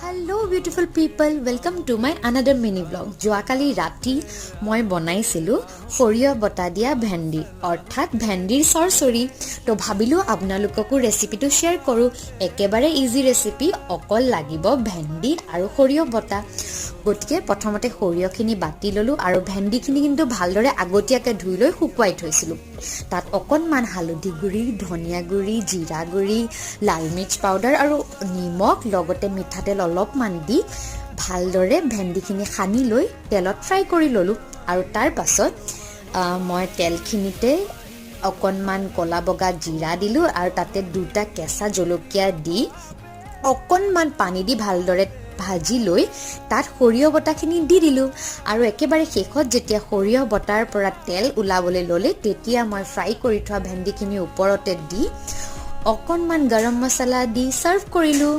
Hello beautiful people, welcome to my another mini vlog. যোৱাকালি ৰাতি মই বনাইছিলোঁ সৰিয়হ বটা দিয়া ভেন্দি, অৰ্থাৎ ভেন্দিৰ চৰচৰি। তো ভাবিলোঁ আপোনালোককো ৰেচিপিটো শ্বেয়াৰ কৰোঁ। একেবাৰে ইজি ৰেচিপি, অকল লাগিব ভেন্দি আৰু সৰিয়হ বটা। গতিকে প্ৰথমতে সৰিয়হখিনি বাটি ল'লোঁ আৰু ভেন্দিখিনি কিন্তু ভালদৰে আগতীয়াকৈ ধুই লৈ শুকুৱাই থৈছিলোঁ। তাত অকণমান হালধি গুড়ি, ধনিয়া গুড়ি, জিৰা গুড়ি, লাল মিৰ্চ পাউডাৰ আৰু নিমখ, লগতে মিঠাতেল অলপমান দি ভালদৰে ভেন্দিখিনি সানি লৈ তেলত ফ্ৰাই কৰি ল'লোঁ। আৰু তাৰ পাছত মই তেলখিনিতে অকণমান ক'লা বগা জিৰা দিলোঁ আৰু তাতে দুটা কেঁচা জলকীয়া দি অকণমান পানী দি ভালদৰে ভাজি লৈ তাত সৰিয়হ বটাখিনি দি দিলোঁ। আৰু একেবাৰে শেষত যেতিয়া সৰিয়হ বটাৰ পৰা তেল ওলাবলৈ ল'লে, তেতিয়া মই ফ্ৰাই কৰি থোৱা ভেন্দিখিনি ওপৰতে দি অকণমান গৰম মছলা দি ছাৰ্ভ কৰিলোঁ।